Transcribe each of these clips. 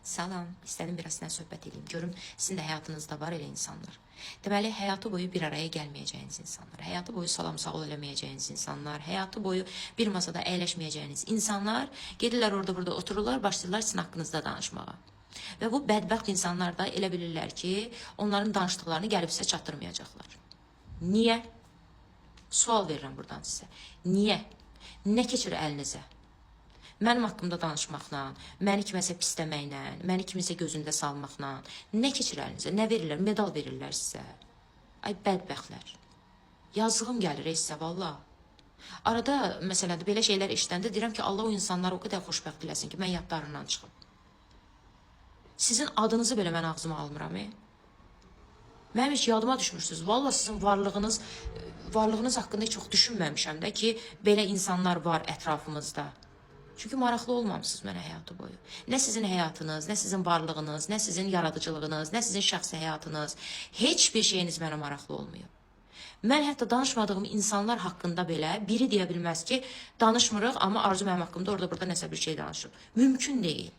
Salam. İstədim biraz sizlə söhbət edeyim. Görüm sizin də həyatınızda var elə insanlar. Deməli, həyatı boyu bir araya gəlməyəcəyiniz insanlar, həyatı boyu salam sağ ol eləməyəcəyiniz insanlar, həyatı boyu bir masada əyləşməyəcəyiniz insanlar gedirlər orada burada otururlar, başlayırlar sizin haqqınızda danışmağa. Və bu bədbəxt insanlar da elə bilirlər ki, onların danışdıqlarını gəlib sizə çatdırmayacaqlar. Niyə? Sual verirəm buradan sizə. Niyə? Nə keçir əlinizə? Mənim haqqımda danışmaqla, məni kiməsə pisləməklə, məni kiminsə gözündə salmaqla nə keçir əlinizə? Nə verirlər? Medal verirlər sizə. Ay bədbəxtlər. Yazığım gəlir sizə valla. Arada məsələn belə şeylər eşidəndə deyirəm ki, Allah o insanları o qədər xoşbəxt eləsin ki, mən yadlarından çıxım. Sizin adınızı belə mən ağzıma almıram. Mənim heç yadıma düşmürsünüz. Valla sizin varlığınız haqqında heç çox düşünməmişəm də ki, belə insanlar var ətrafımızda. Çünki maraqlı olmamısınız mənə həyatı boyu. Nə sizin həyatınız, nə sizin varlığınız, nə sizin yaradıcılığınız, nə sizin şəxsi həyatınız, heç bir şeyiniz mənə maraqlı olmayıb. Mən hətta danışmadığım insanlar haqqında belə biri deyə bilməz ki, danışmırıq, amma Arzu mənim haqqımda orada burada nəsə bir şey danışıb. Mümkün deyil.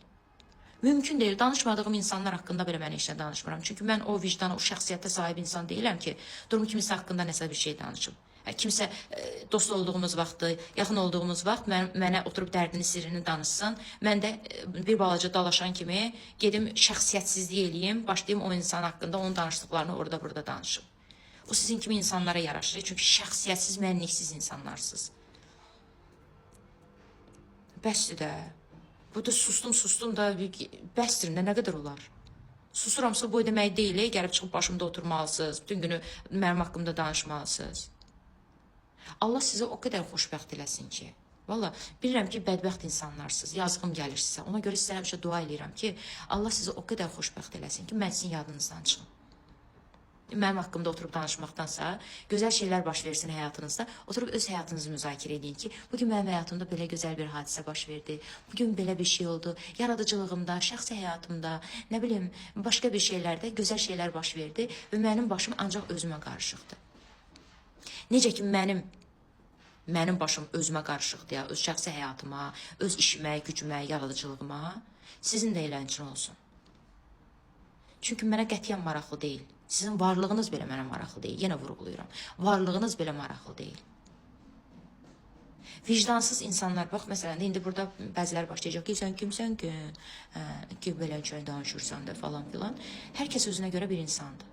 Mümkün deyil. Danışmadığım insanlar haqqında belə mən heç nə danışmıram. Çünki mən o vicdana, o şəxsiyyətə sahib insan deyiləm ki, durum kimsə haqqında nəsə bir şey danışım. Kimsə dost olduğumuz vaxtı, yaxın olduğumuz vaxt mənə oturub dərdini, sirrini danışsın. Mən də bir balaca dalaşan kimi gedim şəxsiyyətsizlik eləyim, başlayım o insan haqqında onun danışdıqlarını orada burada danışım. O sizin kimi insanlara yaraşır. Çünki şəxsiyyətsiz, mənliksiz insanlarsınız. Bəsdir də. Burada sustum, sustum da bəsdir də, nə qədər olar? Susuramsa bu demək deyil, gəlib çıxıb başımda oturmalısınız, bütün günü mənim haqqımda danışmalısınız. Allah sizə o qədər xoşbəxt eləsin ki. Valla bilirəm ki, bədbəxt insanlarsınız. Yazığım gəlir sizə. Ona görə sizə həmişə dua eləyirəm ki, Allah sizi o qədər xoşbəxt eləsin ki, mən sizin yadınızdan çıxım. Mənim haqqımda oturub danışmaqdansa, gözəl şeylər baş versin həyatınızda, oturub öz həyatınızı müzakirə edin ki, bugün mənim həyatımda belə gözəl bir hadisə baş verdi, bugün belə bir şey oldu, yaradıcılığımda, şəxsi həyatımda, nə bilim, başqa bir şeylərdə gözəl şeylər baş verdi və mənim başım ancaq özümə qarışıqdır. Necə ki mənim başım özümə qarışıqdır ya, öz şəxsi həyatıma, öz işimə, gücümə, yaradıcılığıma, sizin də elə üçün olsun. Çünki mənə qətiyyən maraqlı deyil. Sizin varlığınız belə mənə maraqlı deyil. Yenə vurğulayıram. Varlığınız belə maraqlı deyil. Vicdansız insanlar, bax məsələn, indi burada bəziləri başlayacaq ki, sən kimsən ki, ki belə şey danışırsan da falan filan. Hər kəs özünə görə bir insandır.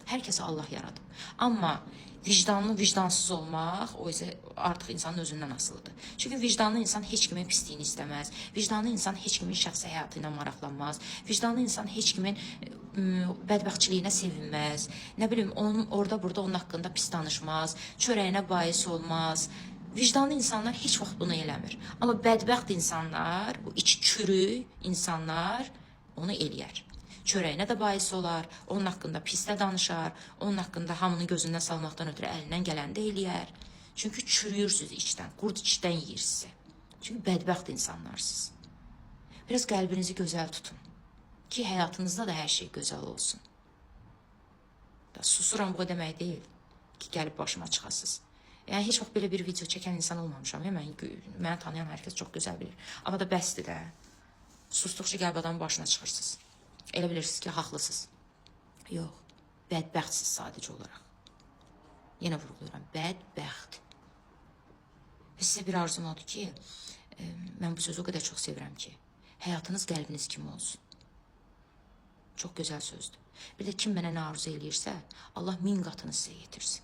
Hər kəsi Allah yaradıb. Amma vicdanlı, vicdansız olmaq, o isə artıq insanın özündən asılıdır. Çünki vicdanlı insan heç kimin pisliyini istəməz. Vicdanlı insan heç kimin şəxsi həyatı ilə maraqlanmaz. Vicdanlı insan heç kimin bədbəxtçiliyinə sevinməz. Nə bilim, onun orada burada onun haqqında pis danışmaz, çörəyinə bais olmaz. Vicdanlı insanlar heç vaxt bunu eləmir. Amma bədbəxt insanlar, bu iç çürük insanlar onu eləyər. Çörəyinə də bais olar, onun haqqında pis də danışar, onun haqqında hamının gözündən salmaqdan ötürü əlindən gələni də eləyər. Çünki çürüyürsünüz içdən, qurd içdən yeyir sizi. Çünki bədbəxt insanlarsınız. Biraz qəlbinizi gözəl tutun ki, həyatınızda da hər şey gözəl olsun. Da susuram bu demək deyil ki, gəlib başıma çıxasınız. Yəni heç vaxt belə bir video çəkən insan olmamışam. Yəni, məni tanıyan hər kəs çox gözəl bilir. Amma da bəsdir də. Susduqca gəlib adamın başına çıxırsınız. Elə bilirsiniz ki, haqlısınız. Yox, bədbəxtsiz sadəcə olaraq. Yenə vurğulayıram, bədbəxt. Və sizə bir arzum odur ki, mən bu sözü o qədər çox sevirəm ki, həyatınız qəlbiniz kimi olsun. Çox gözəl sözdür. Bir də kim mənə nə arzu eləyirsə, Allah 1000 qatını sizə yetirsin.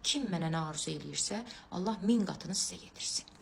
Kim mənə nə arzu eləyirsə, Allah 1000 qatını sizə yetirsin.